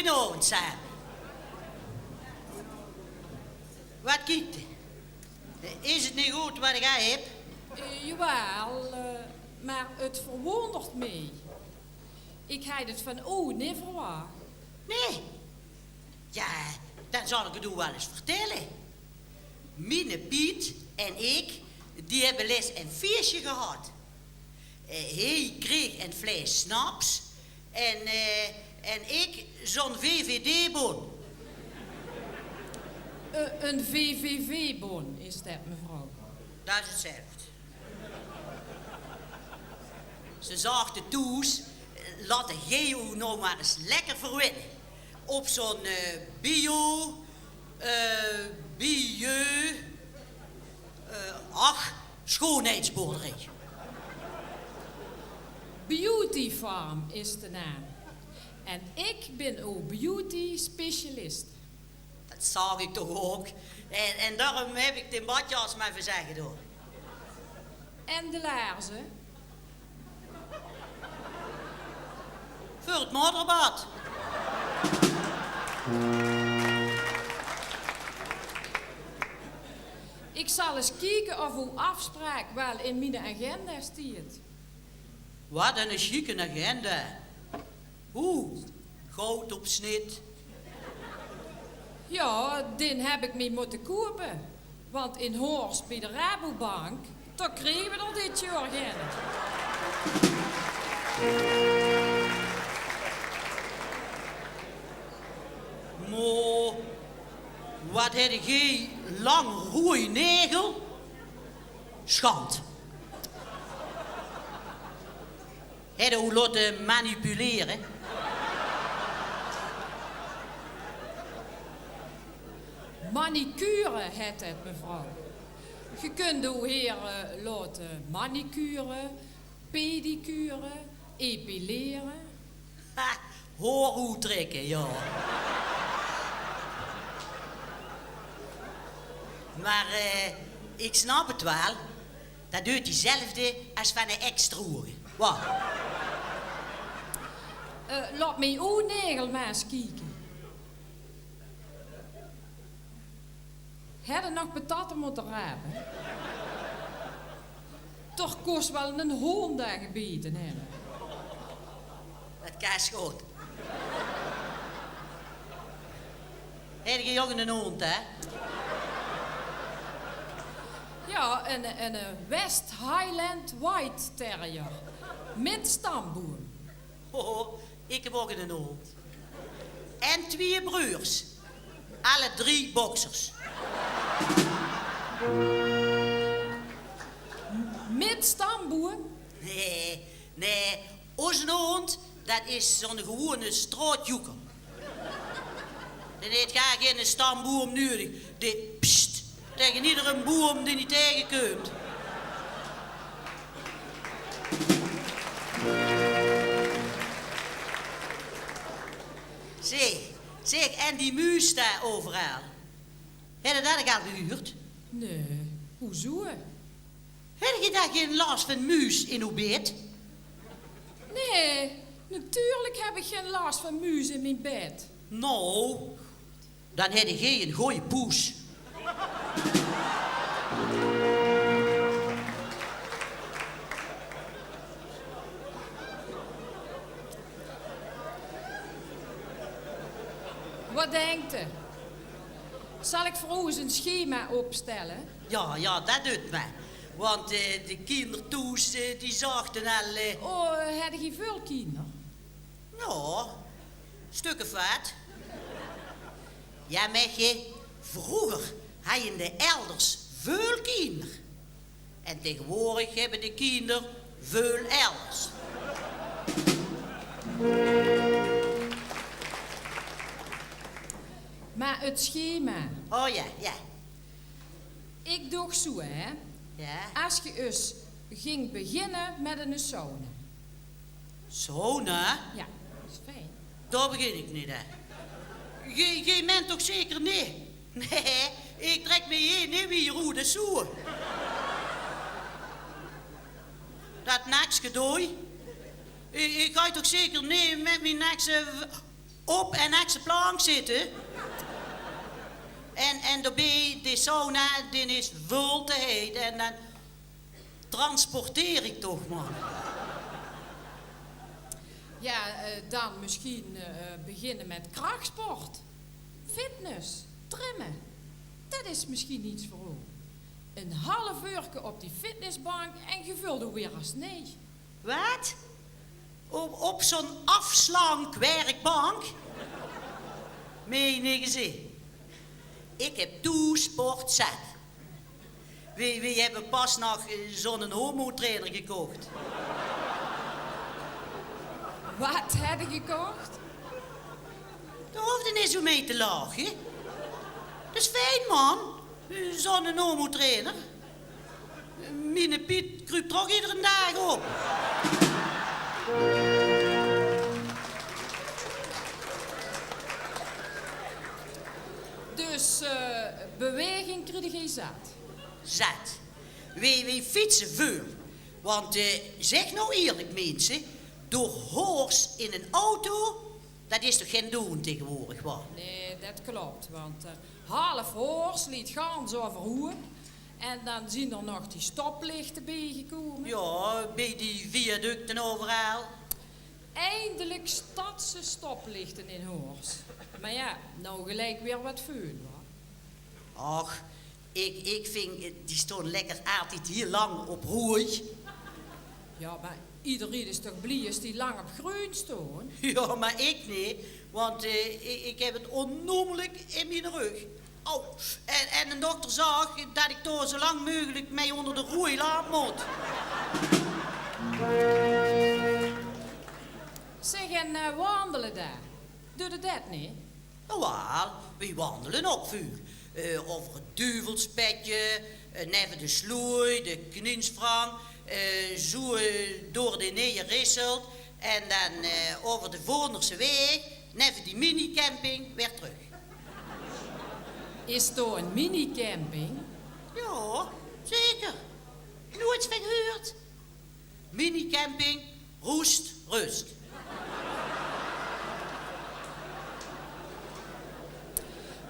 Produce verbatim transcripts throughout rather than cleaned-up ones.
Goedenavend same. Wat kiek te? Is 't neet good wat ik aan heb? Eh, jawel, eh, maar het verwondert mij. Ik had het van ow neet verwacht. Nee? Ja, dan zal ik het ow wel eens vertellen. Miene Piet en ik, die hebben les een feestje gehad. Eh, hij kreeg een fles snaps en, eh, en ik zo'n V V D-bon. Eh, een V V V-bon is dat, mevrouw. Dat is hetzelfde. Ze zachte toes, eh, laat de Geo nou maar eens lekker verwennen. Op zo'n, eh, bio, eh, bieu, eh, ach, schoonheidsboerderij. Beauty Farm is de naam. En ik ben ow beauty-specialist. Dat zag ik toch ook. En, en daarom heb ik de badjas maar verzeggen door. En de laarzen? Voor het modderbad. Ik zal eens kieken of ow afspraak wel in mijn agenda stiet. Wat een schieke agenda. Oeh, goud op snit. Ja, den heb ik mij moeten kopen. Want in Horst bij de Rabobank, daar kregen we er dit jaar geen. Mo, wat heb je lang roei negel? Schand. Hedde ow laten manipuleren? Manicure het het, mevrouw. Je kunt ow heren laten manicure, pedicure, epileren. Ha, hoor ow trekken, ja. Maar, eh, ik snap het wel. Dat duurt diezelfde als van de ex-troer. Wat? Eh, laat mij ow negel maar eens kieken. Hedde nog patatten moeten rapen? Toch kost wel een hond daar gebeten hebben. Dat kan schoon. Heb je ook een hond, hè? Ja, een, een, een West Highland White Terrier. Met stamboom. Oh, ik heb ook een hond. En twee broers. Alle drie boksers. Met stamboom? Nee, nee. Onze hond, dat is zo'n gewone straatjoeker. Die heeft gaar geen stamboom nodig. Die pst tegen iedere boom die hij tegenkomt. Zeg, zeg, en die muus daar overal. Heb je dat ook al gehuurd? Nee, hoezo? Heb je daar geen last van muus in uw bed? Nee, natuurlijk heb ik geen last van muus in mijn bed. Nou, dan heb je een goeie poes. Wat denkt u? Zal ik voor u eens een schema opstellen? Ja, ja, dat doet me. Want, eh, de kinder toes, eh, die zachten al, eh... Oh, heb je veel kinder? Ja, stuk of wat. Ja, Metje, vroeger hadden de elders veel kinder. En tegenwoordig hebben de kinder veel elders. Maar het schema. Oh ja, ja. Ik doe zo, hè. Ja. Als je eens ging beginnen met een sauna. Sauna? Ja, dat is fijn. Daar begin ik niet aan. Ge-, ge meent toch zeker niet? Nee, ik trek me hier niet wie roede soe. Dat nakske dooi. Ik, ik ga toch zeker niet met mijn nakse v-, Op en ekse plank zitte. En, en daobie, de sauna, die is völ te heet. En dan transporteer ik toch maar. Ja, eh, dan misschien, eh, beginne met krachtsport. Fitness, trimmen. Det is misschien iets veur ow. Een half uurke op die fitnessbank en ge veult ow weer as nee. Wat? Op, op zo'n afslankwerkbank? Meen ik ze. Ik heb toesport zat. Wie, wie hebben pas nog, eh, zo'n homotrainer gekocht. Wat hebben gekocht? Daar hoefde niet zo mee te lachen. Dat is fijn, man. Zo'n homotrainer. Miene Piet kruupt er ook iedere dag op. Dus, eh, beweging kriege ze zat. Zat. Wie, wie fietsen veur. Want, eh, zeg nou eerlijk, mensen, door Hors in een auto, dat is toch geen doen tegenwoordig, wat? Nee, det klopt, want, eh, half Hors liet gans overhoop. En dan zien er nog die stoplichten bijgekomen. Ja, bij die viaducten overal. Eindelijk stadse stoplichten in Hors. Maar ja, nou gelijk weer wat veul, wa? Och, ik, ik vind, eh, die staan lekker altijd heel lang op roei. Ja, maar iedereen is toch blij als die lang op groen staan? Ja, maar ik niet, want, eh, ik, ik heb het onnoemelijk in mijn rug. Oh, en, en de dokter zag dat ik daar zo lang mogelijk mee onder de roei laat moet. Zeg, en, eh, wandelen daar? Doet het det niet? Jawel, we wandelen ook veel. Eh, over het Duvelspetje, eh, neven de Sloei, de Kniensvrang, eh, zo, eh, door de Neeje Risselt en dan, eh, over de Voornerse Weeg, neven die minicamping, weer terug. Is daar een minicamping? Ja, zeker. Nooit van gehuurd? Minicamping, roest, rust.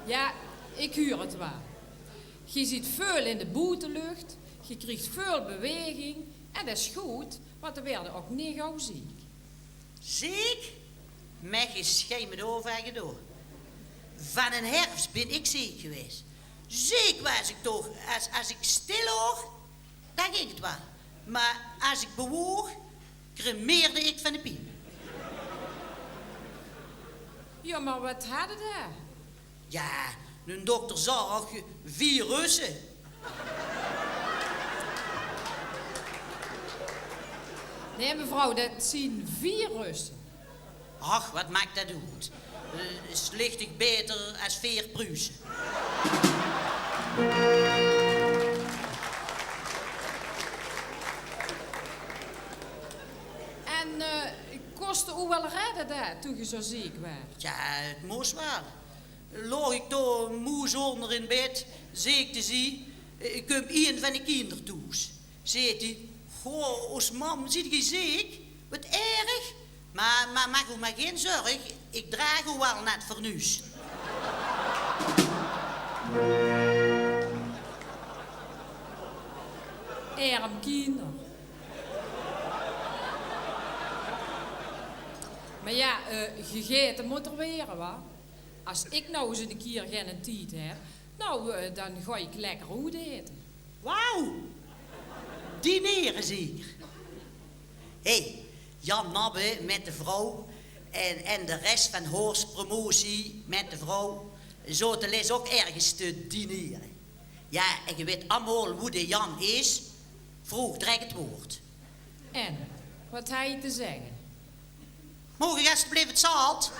Ja, ik huur het waal. Ge ziet veul in de boetelucht, ge kriegt veul beweging en det is good, want dan weerde ook niet gauw ziek. Ziek? Mech is geen me door van gedoor. Van een herfst bin ik ziek geweest. Ziek was ik toch, als, als ik stil lag, dan ging het wel. Maar als ik bewoog, cremeerde ik van de pien. Ja, maar wat hadde daar? Ja, een dokter zag virussen. Nee, mevrouw, det zien virussen. Ach, wat maakt det oet? Eh, is lichtig beter as veer Pruusen. En, eh, koste ow wel redde daar, toen ge zo ziek waart? Ja, het moest wel. Loog ik daar moe zonder in bed, ziek te zien, eh, kump een van de kinder thoes. Zeet ie: "Goh, os mam, ziet ge ziek? Wat erg. Maar, maar maak ow maar geen zorg, ik draag ow wel net vernuus." Erm kinder. Maar ja, eh, gegeten moet er were, wa? As ik nou eens een keer geine tied heb, nou, eh, dan gaon ik lekker oet eten. Wauw! Dineren zeker? Hé, Jan Nabbe met de vrouw en, en de rest van Horst Promotie met de vrouw zote les ook ergens te dineren. Ja, en ge weet allemaal hoe de Jan is. Vroeg direct het woord. En, wat hae te zegge? Moog ik alstublieft het zalt?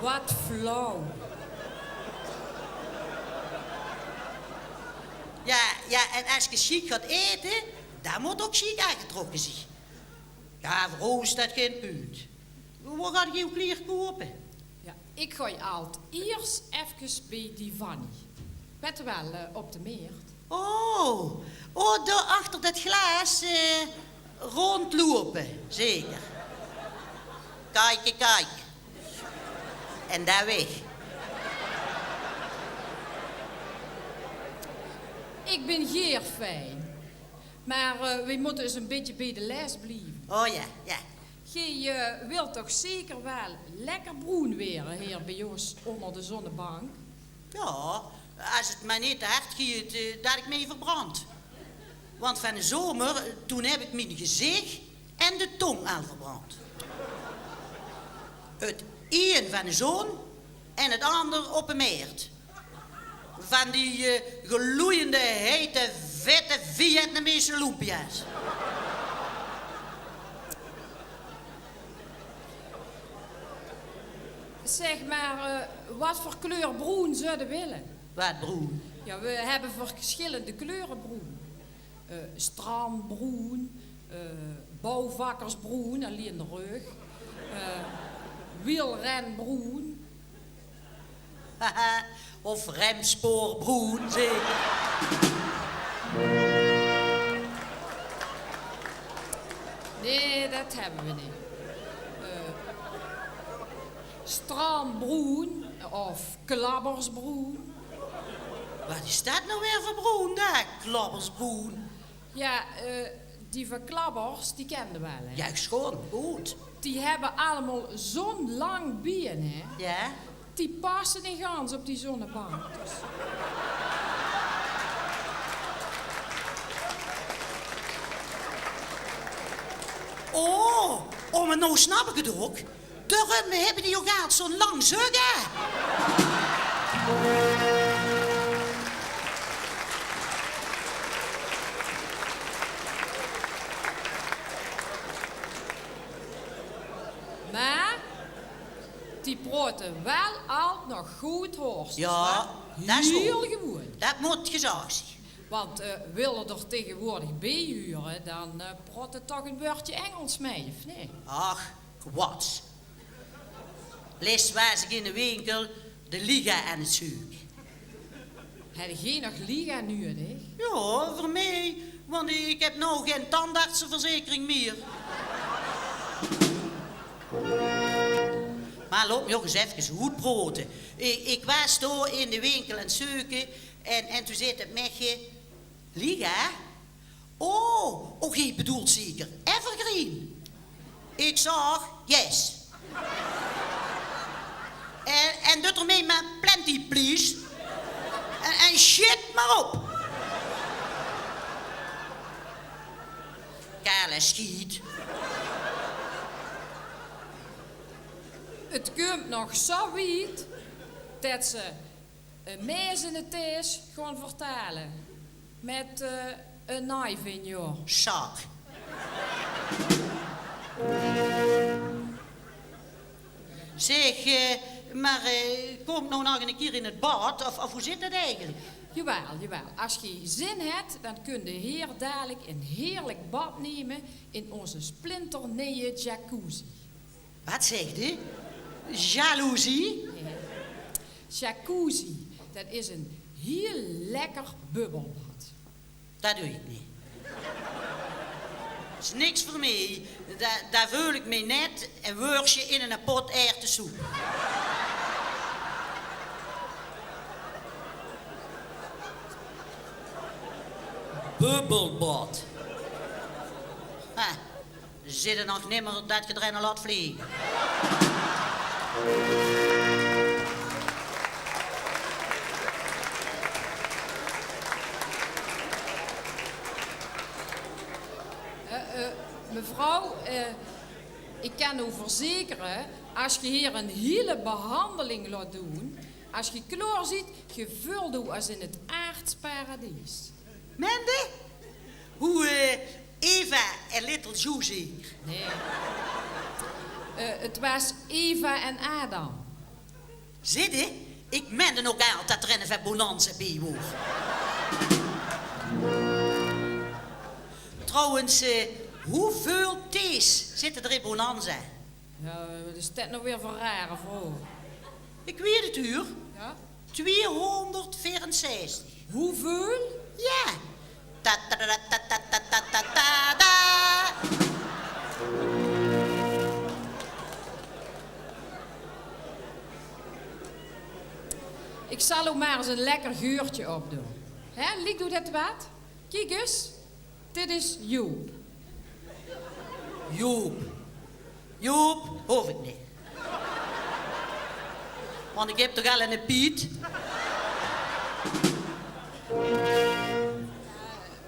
Wat flauw. Ja, ja, en as ge sjiek gaat eten, dan moet ook sjiek aangetrokken zien. Ja, veur ow is det geen punt. Wo gaat ge ow klier kopen? Ja, ik gaon altied efkes bij die Vannie. Wet wel, eh, op de Meert. Oh, oh, dao achter det glaas, eh, róndjloupe, zeker. Kaike, kaike. En dan weg. Ik bin geer fijn. Mer, eh, weej mótte ins ein bietje beej de les blieve. Oh ja, ja. Geej, eh, wilt toch zeker waal lekker broen waere, heer, beej ós ónger de zonnebank? Ja, as het mer neet te hard giet, eh, det ik meej verbrand. Want van de zomer, eh, toen heb ik mien gezich en de tong al verbrand. Het ein van de zon en het ander op de mert. Van die, eh, gloeiende, heite, vette Vietnamese lumpia's. Zeg mer, eh, wat veur kleur broen zoude wille? Wat broen? Ja, we hebbe verschillende kleure broen. Eh, strandbroen, eh, bouwvakkersbroen, allein de rug. Eh, wielrenbroen. Of remspoorbroen, zeker. Nee, det hebbe we neet. Eh, strandbroen of klabbersbroen. Wat is det now weer veur broen, det? Klabbersbroen. Ja, eh, die verklabbers, die kende waal, hè? Ja, schoon, good. Die hebbe allemaol zo'n lang been, hè? Ja. Die passe neet gans op die zonnebank. Dus. Oh, oh, mer now snap ik het ok. Daorum hebbe die ok altied zo'n lang zögge. Mer die praote waal altied nog good Hors. Ja, det is waor. Hiel gewoon. Det mót gezag zien. Want, eh, wille d'r tegenwoordig beej hure, dan, eh, praot d'r toch ein wäördje Engels mei, of neet? Ach, kwats. Lès waas ik in de winkel de Liga aan het zeuke. Hedde geej nog Liga nudig? Ja, veur meej, want ik heb now gen tandartseverzekering mier. Mer laot mich ok ins efkes good praote. Ik, ik waas dao in de winkel aan het zeuke en, en toen zag het mechje: Liga? Oh, oh, geej bedoelt zeker Evergreen? Ik zag: Yes. En, en doot d'r meej mer Plenty, please. En, en shit mer op. Kale schiet. Het kump nog zo wied det ze ein maes in de taes gaon vertale. Met, eh, ein knife in your. Zak. Zeg, eh, mer, eh, kom ik now nog ein kier in het bad? Of, of hoe zit het eigenlijk? Jawaal, jawaal. As geej zin het, dan kunde heer dalik ein heerlijk bad neme in onze splinterneje jacuzzi. Wat zegt u? Jaloezie? Nee. Jacuzzi, det is ein hiel lekker bubbelbad. Det doe ik neet. Is niks veur meej. Dao, dao veul ik meej net ein wäörsje in ein pot erwtesoep. Bubbelbad. Ha. Zit d'r nog nimmer det ge d'r ein laot vlege. Eh, eh, mevrouw, eh, ik kan ow verzekere, as ge heer ein hiele behandeling laot doon, as ge klaor ziet, ge veult ow as in het aards paradies. Mende? Hoe, eh, Eva en Little Joe zeker? Nee. Eh, het waas Eva en Adam. Zit d'r? Ik mende ok al det d'r ein van Bonanza beej waor. Trouwens, eh, hoeveul thees zitte d'r in Bonanza? Ja, wat is det now weer veur rare vraog? Ik weet het, huur. Ja? Tweehonderdveerenzestig. Hoeveul? Ja. Ta, ta, ta, ta, ta, ta, ta, ta, ta, ta. Ik zal ow maar eens een lekker geurtje opdoen. Hè, liekt ow det wat? Kiek eens, dit is Joep. Joep. Joep, hoof ik niet. Want ik heb toch al een Piet.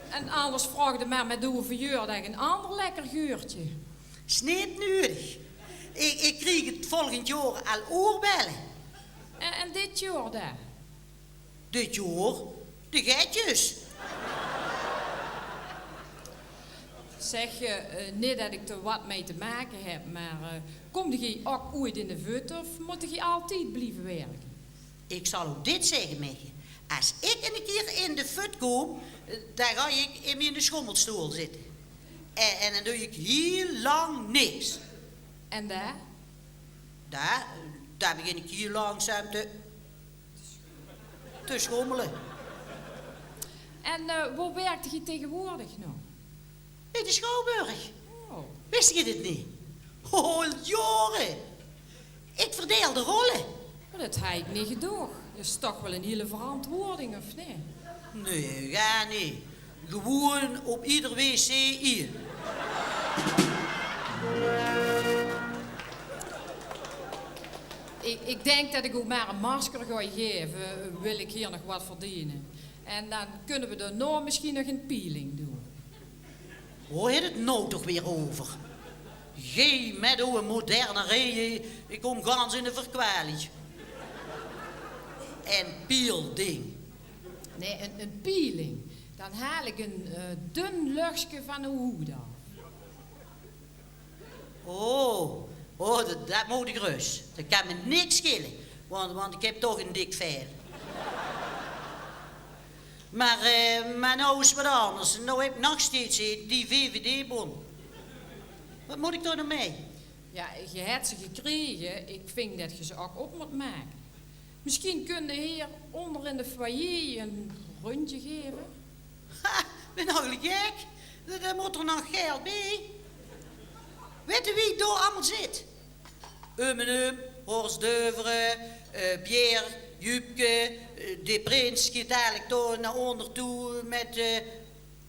En anders vraogde maar met ow verjaardag een ander lekker geurtje. Is niet nudig. Ik, ik krieg het volgend jaar al oorbellen. En, en dit jaar dan? Dit jaar? De getjes. Zeg, eh, eh, niet dat ik er wat mee te maken heb, maar, eh, komt gij ook ooit in de fut of moet gij altijd blijven werken? Ik zal ow dit zegge, Metje. As ik enne kier in de fut kom, eh, dan ga ik in miene schommelstoel zitte. En, en dan doe ik hiel lang niks. En daar? Daar, daar begin ik hiel langzaam te, te schommelen. En, eh, wo werkt gij tegenwoordig nog? Bij de Schouwburg. Oh. Wist ge dit niet? Al jaren. Ik verdeel de rollen. Maar det had ik niet gedacht. Det is toch wel een hele verantwoording, of niet? Nee, gaar niet. Gewoon op ieder wc in. Ik, ik denk dat ik ow maar een masker ga geven. Wil ik hier nog wat verdienen. En dan kunnen we daarna misschien nog een peeling doen. Wo het het nou toch weer over? Gij met ow moderne reeën, ik kom gans in de verkwaling. En peelding. Nee, een, een peeling. Dan haal ik een, eh, dun luchtje van ow hoed af. Oh, oh, dat, dat moot ik gerust. Dat kan me niks schelen, want, want ik heb toch een dik vel. Maar, eh, maar nou is wat anders. Nou heb ik nog steeds, eh, die V V D-bon. Wat moet ik daar nou mee? Ja, ge hebt ze gekregen. Ik vind dat ge ze ook op moet maken. Misschien kunde hier onder in de foyer een rondje geven. Ha, ben nou gek? Daar, daar moet er nog geld bij. Weet u wie het daar allemaal zit? Um en um, Horst Deuveren, eh, Pierre, Jupke, eh, de prins schiet eigenlijk door naar onder toe met, eh,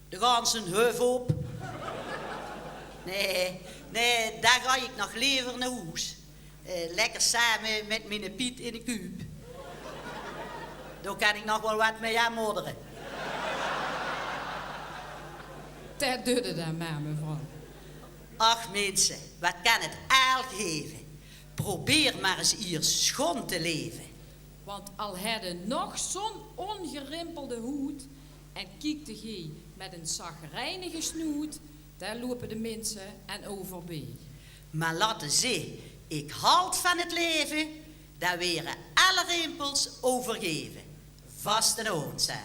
de ganse huf op. Nee, nee, daar ga ik nog liever naar hoes. Eh, lekker samen met miene Piet in de kuup. Daar kan ik nog wel wat mee aanmodderen. Det dutte dan maar, mevrouw. Ach mensen, wat kan het al geven? Probeer maar eens hier schoon te leven. Want al hedde nog zo'n ongerimpelde hoed en kiekte ge met een zagrijnige snoet, daar lopen de mensen en overbij. Maar laten ze, ik halt van het leven, daar weren alle rimpels overgeven. Vaste oonsem.